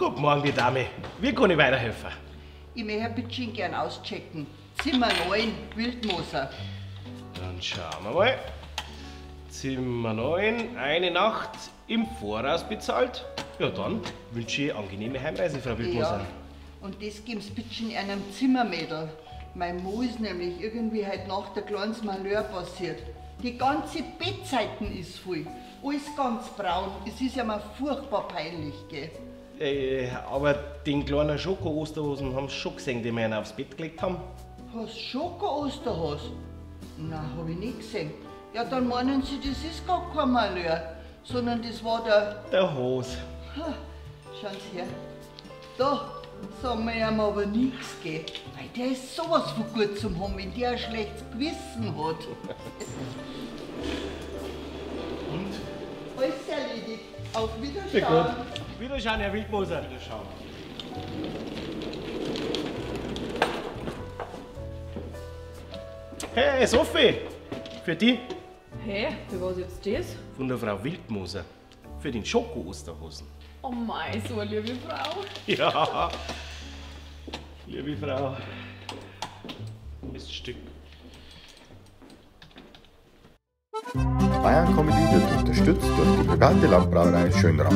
Guten Morgen, die Dame. Wie kann ich weiterhelfen? Ich möchte ein bisschen gern auschecken. Zimmer 9, Wildmoser. Dann schauen wir mal. Zimmer 9, eine Nacht im Voraus bezahlt. Ja, dann wünsche ich angenehme Heimreise, Frau Wildmoser. Ja, und das gibt's bitte einem Zimmermädel. Mein Mo ist nämlich irgendwie heute Nacht ein kleines Malheur passiert. Die ganze Bettseiten ist voll. Alles ganz braun. Es ist ja mal furchtbar peinlich, gell? Aber den kleinen Schoko-Osterhosen haben sie schon gesehen, den wir ihnen aufs Bett gelegt haben. Was, Schoko-Osterhas? Nein, hab ich nicht gesehen. Ja, dann meinen Sie, das ist gar kein Malheur, sondern das war der... Der Hos. Ha, schauen Sie her. Da sagen wir ihm aber nichts, gell? Weil der ist sowas von gut zum haben, wenn der ein schlechtes Gewissen hat. Und? Alles erledigt. Auf Wiederschauen. Sehr gut. Wiederschauen, Herr Wildmoser. Wiederschauen. Hey, Sophie! Für die? Hä? Für was jetzt das? Von der Frau Wildmoser. Für den Schoko-Osterhosen. Oh mei, so eine liebe Frau. Ja, liebe Frau. Miststück. Bayern Comedy wird unterstützt durch die private Landbrauerei Schönrath.